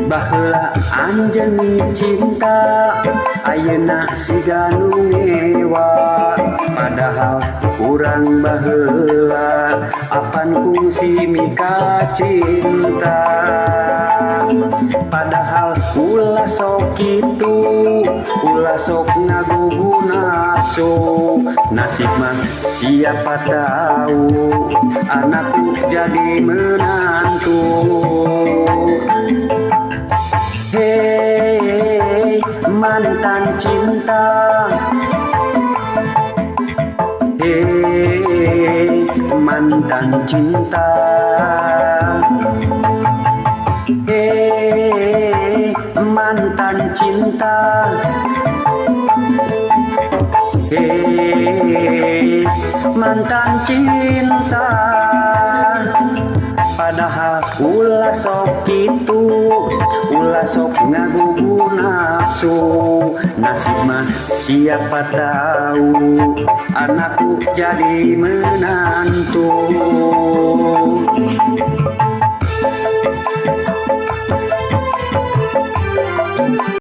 Baheula anjeun cinta, ayeuna siga nu ngewa. Padahal urang baheula apan kungsi mika cinta. Padahal ulah sok kitu, ulah sok ngagugu nafsu. Nasib mah siapa tahu, anakku jadi menantu. Hei, mantan cinta. Hei, mantan cinta. Hei, mantan cinta. Hei, mantan cinta. Padahal ulah sok kitu, ulah sok ngagugu nafsu. Nasib mah siapa tahu, anakku jadi menantu.